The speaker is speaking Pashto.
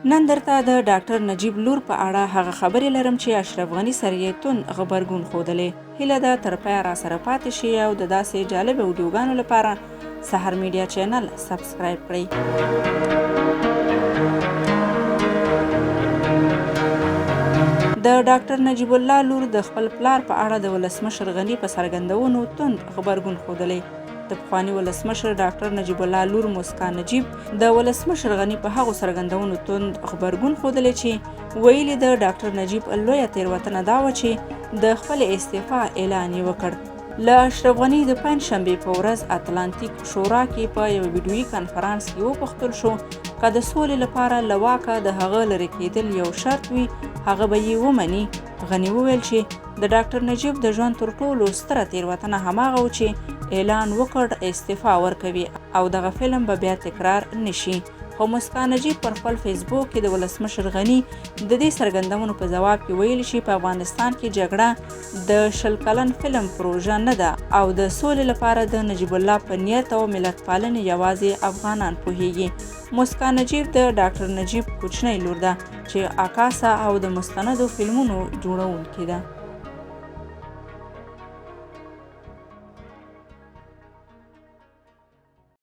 نن درته د ډاکټر نجیب لور په اړه هغه خبرې لرم چې اشرف غني سره یې توند غبرګون ښودلی. هیله ده تر پایه راسره پاتې شئ او د داسې جالب ویډیوګانو لپاره سحر میډیا چینل سبسکرایب کړئ. د ډاکټر نجیب الله لور د خپل پلار په اړه د ولسمشر غني په څرګندونو توند غبرګون ښودلی. د پخواني ولسمشر ډاکټر نجیب الله لور موسکا نجیب د ولسمشر غني په هغو څرګندونو توند غبرګون ښودلی چې ویلي د ډاکټر نجیب لویه تېروتنه دا وه چې د خپلې استعفا اعلان یې وکړ. له اشرف غني د پنجشنبې په ورځ اتلانتیک شورا کې په یوه ویډیويي کانفرانس کې وپوښتل شو که د سولې لپاره له واکه د هغه لرې کېدل یو شرط وي هغه به یې ومني؟ غني وویل چې د ډاکټر نجیب د ژوند تر ټولو ستره تېروتنه هماغه و چې اعلان وکړ استعفا ورکوي او دغه فلم به بیا تکرار نه شي. خو مسکا نجیب پر خپل فیسبوک کې د ولسمشر غني د دې څرګندونو په ځواب کې ویلي چې په افغانستان کې جګړه د 20 کلن فلم پروژه نه ده او د سولې لپاره د نجیب الله په نیت او ملت پالنې یوازې افغانان پوهیږي. مسکا نجیب د ډاکټر نجیب کوچنۍ لور ده چې عکاسه او د مستندو فلمونو جوړونکې ده.